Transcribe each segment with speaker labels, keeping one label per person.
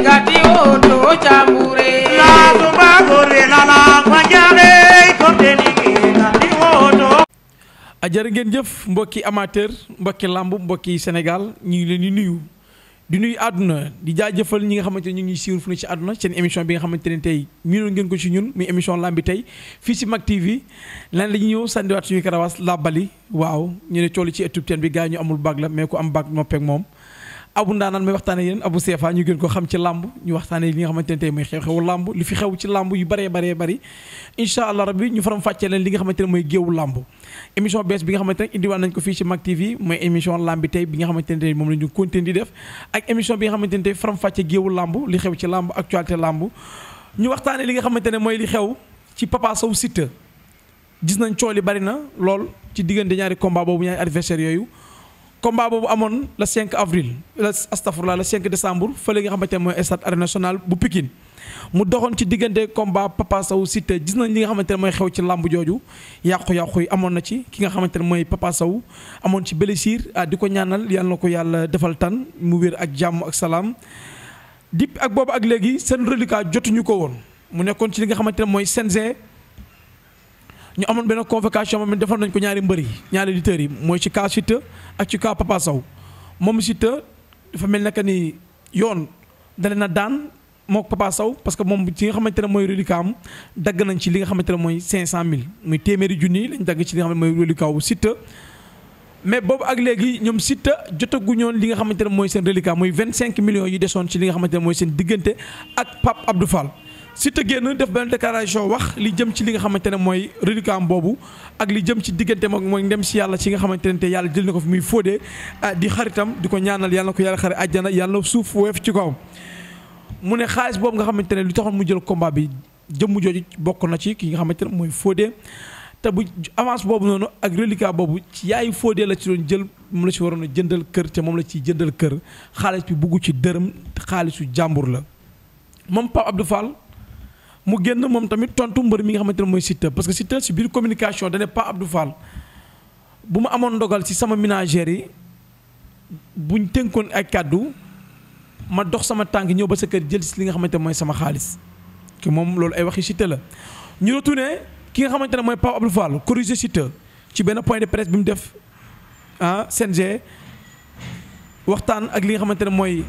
Speaker 1: gati oto chambure
Speaker 2: la tumba gore la la fajale ko deni gati oto.
Speaker 3: jërë ngeen jëf mbokki amateur mbokki lamb mbokki Sénégal ñu ngi leen di nuyu àdduna di jaajëfal ñi nga xamante ne ñu ngi suivre fu ne ci àdduna seen émission bi nga xamante ne tey miinoon ngeen ko ci ñun muy émission lamb bi tey fii si Mak TV lan la ñuy ñëw sandiwaat suñuy karawaas làbbali waaw ñu ne coolu ci ëttub teen bi gars ñu amul baag la mais ku am baag noppeek moom abu ndaanaan may waxtaane yéen Abou Sefa ñu gën ko xam ci làmb ñu waxtaane li nga xamante ne tey mooy xew-xewu làmb li fi xew ci làmb yu bëree bëri incha allah rabbi ñu faram fàccee leen li nga xamante ne mooy géewu làmb émission bees bi nga xamante ne indiwaan nañ ko fii ci Mak TV mooy émission làmb bi tey bi nga xamante ne tey moom la ñu continuer di def ak émission bi nga xamante ne tey faram fàcce géewu làmb li xew ci làmb actualité làmb ñu waxtaane li nga xamante ne mooy li xew ci Papa Sow Siteu gis nañ coow li bari na lool ci diggante ñaari combat boobu ñaari adversaire yooyu combat boobu amoon le 5 avril le 5 décembre fële nga xamante ne mooy stade Arène Nationale bu Pikine mu doxoon ci diggante combat Papa Sow Siteu gis nañ li nga xamante ne mooy xew ci làmb jooju yàqu-yàqu yi amoon na ci ki nga xamante ne mooy Papa Sow amoon ci blessure di ko ñaanal yàlla na ko yàlla defal tan mu wér ak jàmm ak salaam dip ak boobu ak léegi seen reliquat jotuñu ko woon mu nekkoon ci li nga xamante ne mooy CNG ñu amoon benn convocation moom defal nañ ko ñaari mbër yi ñaari lutteurs yi mooy ci cas Siteu ak ci cas Papa Sow moom Siteu dafa mel ne que ni yoon dale na daan moo Papa Sow parce que moom ci nga xamante ne mooy reliquat am dagg nañ ci li nga xamante ne mooy 500000 muy téeméeri junni lañ dagg ci li nga xam ne mooy reliquat wu Siteu mais boobu ak léegi ñoom Siteu jotaguñoon li nga xamante ne mooy seen reliquat muy 25 millions yi desoon ci li nga xamante ne mooy seen diggante ak Pape Abdou Fall. Siteu génn def benn déclaration wax li jëm ci li nga xamante ne mooy reliquat am boobu ak li jëm ci diggante moom mooy ndem si yàlla ci nga xamante ne te yàlla jël na ko fi muy Fodé di xaritam di ko ñaanal yàlla na ko yàlla xare àjjana yàlla na suuf woyof ci kawam mu ne xaalis boobu nga xamante ne lu taxoon mu jël combat bi jëmm jooju bokk na ci ki nga xamante ne mooy Fodé te bu avance boobu noonu ak reliquat boobu ci yaayu Fodé la ci doon jël moom la ci waroon a jëndal kër te moom la ciy jëndal kër xaalis bi bugg ci dërëm xaalisu jàmbur la moom Pape Abdou Fall mu génn moom tamit tontu mbër mi nga xamante ne mooy Siteu parce que Siteu si biir communication dane Pape Abdou Fall bu ma amoon ndogal ci sama ménagère yi buñ tënkoon ay kàddu ma dox sama tànk ñëw ba sa kër jël si li nga xamante ne mooy sama xaalis ki moom loolu ay waxi Siteu la ñu retourné ki nga xamante ne mooy Pape Abdou Fall corrigé Siteu ci benn point de presse bi mu def CNG waxtaan ak li nga xamante ne mooy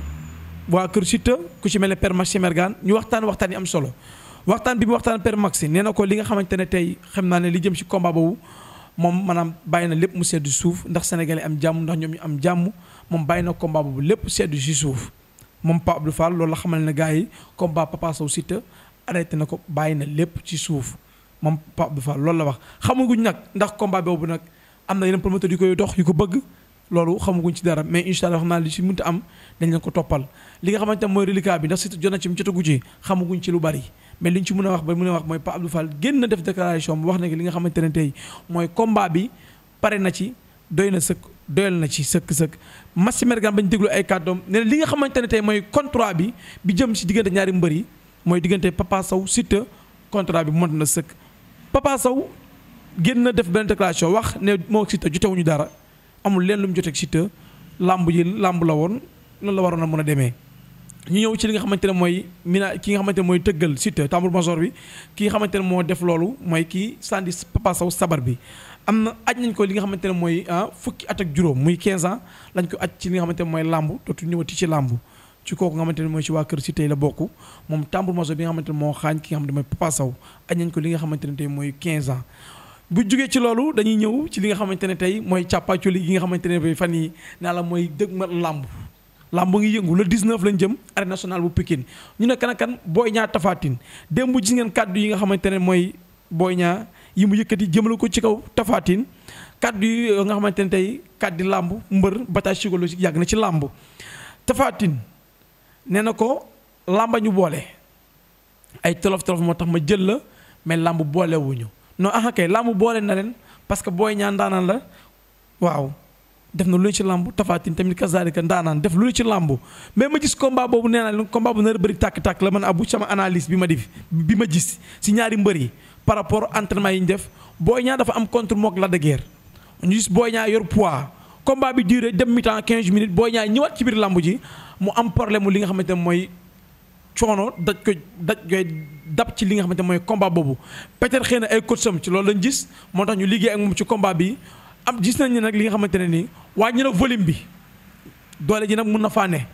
Speaker 3: waa kër Siteu ku ci mel ne Père Maxime Mergane ñu waxtaan yi am solo waxtaan bi mu waxtaan Père Maxime nee na ko li nga xamante ne tey xam naa ne li jëm ci combat boobu moom maanaam bàyyi na lépp mu seddu suuf ndax sénégalais am jàmm ndax ñoom ñu am jàmm moom bàyyi na combat boobu lépp seddu ci suuf moom Pape Abdou Fall loolu la xamal ne gars yi combat Papa Sow Siteu arrêté na ko bàyyi na lépp ci suuf moom Pape Abdou Fall loolu la wax xamaguñ nag ndax combat boobu nag am na yeneen promoteur yu koy dox yu ko bëgg loolu xamaguñ ci dara mais incha allah xam naa li ci mënta am dañ leen ko toppal li nga xamante ne mooy reliquat bi ndax Siteu jot na ci mu jotagu ci xamaguñ ci lu bari mais liñ ci mën a wax ba mën a wax mooy Pape Abdou Fall génn na def déclaration bu wax ne li nga xamante ne tey mooy combat bi pare na ci doy na sëkk doyal na ci sëkk Maxime Mergane bañ déglu ay kàddoom ne li nga xamante ne tey mooy contrat bi jëm ci diggante ñaari mbër yi mooy diggante Papa Sow Siteu contrat bi mot na sëkk Papa Sow génn na def benn déclaration wax ne moo Siteu jotewuñu dara amul leen lu mu joteeg Siteu làmb ji làmb la woon loolu la waroon a mën a demee ñu ñëw ci li nga xamante ne mooy ki nga xamante ne mooy tëggal Siteu tambour major bi ki nga xamante ne moo def loolu mooy kii sandi Papa Sow sabar bi am na aj nañ ko li nga xamante ne mooy fukki at ak juróom muy 15 ans lañ ko aj ci li nga xamante ne mooy làmb dootu ñëwati ci làmb ci kooku nga xamante ne mooy ci waa kër Siteu la bokk moom tambour major bi nga xamante ne moo xaañ ki nga xamante ne mooy Papa Sow aj nañ ko li nga xamante ne tey mooy 15 ans bu jógee ci loolu dañuy ñëw ci li nga xamante ne tey mooy càppaacoli gi nga xamante ne fan yi naa la mooy dëgg ma làmb ngi yëngu le 19 lañ jëm arène nationale bu Pikine ñu ne kan ak kan Boy Niang Tapha Tine démb gis ngeen kàddu yi nga xamante ne mooy Boy Niang yi mu yëkkati jëmale ko ci kaw Tapha Tine kàddu yi nga xamante ne tey kàddi làmb mbër bataille psychologique yàgg na ci làmb Tapha Tine nee na ko làmba ñu boole ay tolof moo tax ma jël la mais làmb boolewuñu non kay làmb boole na leen parce que Boy Niang ndaanaan la waaw def na lu ne ci làmb Tapha Tine tamit kazaalika ndaanaan def lu ne ci làmb mais ma gis combat boobu nee naa leen combat bu nar a bëri tàkk-tàkk la man abu sama analyse bi ma gis si ñaari mbër yi par rapport entraînement yi ñu def Boy Niang dafa am contre mook Lac de Guiers ñu gis Boy Niang yor poids combat bi duré dem mi-temps 15 minutes Boy Niang ñëwaat ci biir làmb ji mu am problème mu li nga xamante ne mooy coono daj koy dab ci li nga xamante mooy combat boobu peut-être xëy na ay coacham ci loolu lañ gis moo tax ñu liggéey ak moom ci combat bi am gis nañ ne nag li nga xamante ne nii wàññi na volume bi doole ji nag mun na faa ne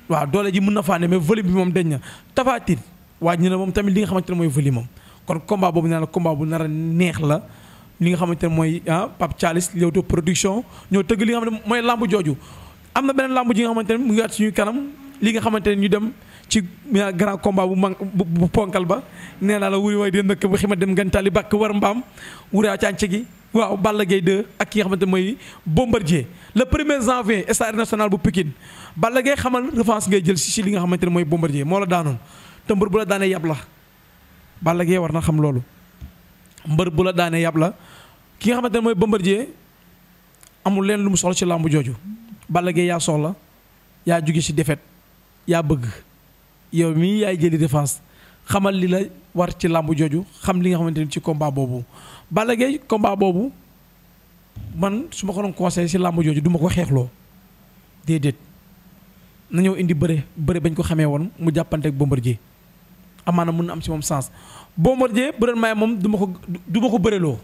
Speaker 3: waaw doole ji mun na faa ne mais volume bi moom dañ na Tapha Tine wàññi na moom tamit li nga xamante ne mooy volume moom kon combat boobu nee na combat bu nar a neex la li nga xamante ne mooy Pape Thialis Leewtoo production ñoo tëgg li nga xam ne mooy lamb jooju am na beneen lamb ji nga xamante ne mu ngi at suñu kanam li nga xamante ne ñu dem ci grand combat bu ponkal ba nee naa la wuri waay di nëkk ba xima dem ngantali bàkk war mbaam wuraa cànc gi waaw Balla Gaye 2 ak ki nga xamante ne mooy Bombardier le 1er janvier stade national bu Pikine Balla Gaye xamal revanche ngay jël si li nga xamante ne mooy Bombardier moo la daanoon te mbër bu la daanee yab la Balla Gaye war na xam loolu mbër bu la daanee yab la ki nga xamante ne mooy Bombardier amul leen lu mu soxla ci làmb jooju Balla Gaye yaa soxla yaa jóge ci défaite yaa bëgg yow mii yaay jëli défense xamal li la war ci làmb jooju xam li nga xamante ne ci combat boobu Balla Gaye combat boobu man su ma ko doon conseillé ci làmb jooju du ma ko xeexloo déedéet na ñëw indi bëre bañ ko xamee woon mu jàppante ak Bombardier amaana mun na am ci moom sens Bombardier bu doon maye moom du ma ko bëreloo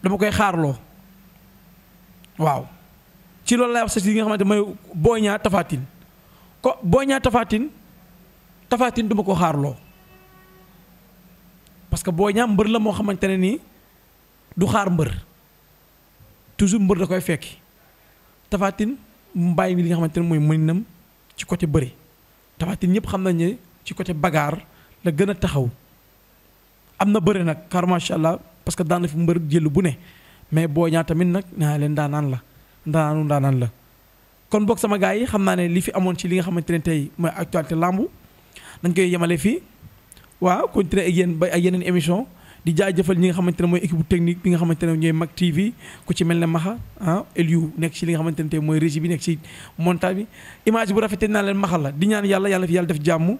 Speaker 3: dama koy xaarloo waaw ci loolu lay wax sa ci li nga xamante mooy Boy Niang Tapha Tine ko Boy Niang Tapha Tine du ma ko xaarloo parce que Boy Niang mbër la moo xamante ne nii du xaar mbër toujours mbër da koy fekki Tapha Tine mu bàyyi li nga xamante ne mooy mëninam ci côté bëri Tapha Tine ñëpp xam nañ ne ci côté bagaar la gën a taxaw am na bëri nag car macha allah parce que daan na fi mbër jël bu ne mais Boy Niang tamit nag naa leen ndaanaan la kon boog sama gars yi xam naa ne li fi amoon ci li nga xamante ne tey mooy actualité lambu dañ koy yemale fii waaw continuer ak yéen ba ay yeneen émission di jaajëfal ñi nga xamante ne mooy équipe technique bi nga xamante ne ñooy Mak TV ku ci mel ne Maxa Eliou nekk ci li nga xamante ne tey mooy régie bi nekk ci montage bi image bu rafetee naa leen Maxa la di ñaan yàlla fi yàlla def jàmm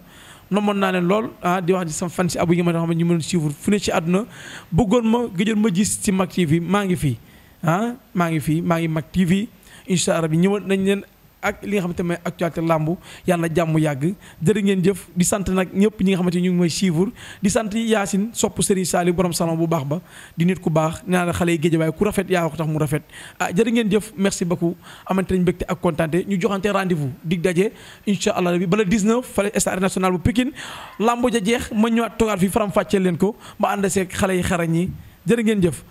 Speaker 3: nomoon naa leen lool di wax di sama fan si abu yi nga xam ne ñu mën suivre fu ne ci àdduna bëggoon ma gëjoon ma gis ci Mak TV maa ngi fii maa ngi Mak TV incha allah bi ñëwoon nañ leen ak li nga xamante ne mooy actualité làmbu yàlla jàmm yàgg jërë ngeen jëf di sant nag ñëpp ñi nga xamante ñu ngi mooy suivre di sant Yacine sopp Serigne Saliou borom salon bu baax ba di nit ku baax nee naa xale yi géej waaye ku rafet yaa ko tax mu rafet jërë ngeen jëf merci beaucoup amante nañ mbégte ak kontaante ñu joxante rendez-vous dig daje incha allah bi bala 19 fale stade national bu Pikine làmbu ja jeex ma ñëwaat toogaat fi faram fàcceel leen ko ma ànd seeg xale yi xarañ yi jërë ngeen jëf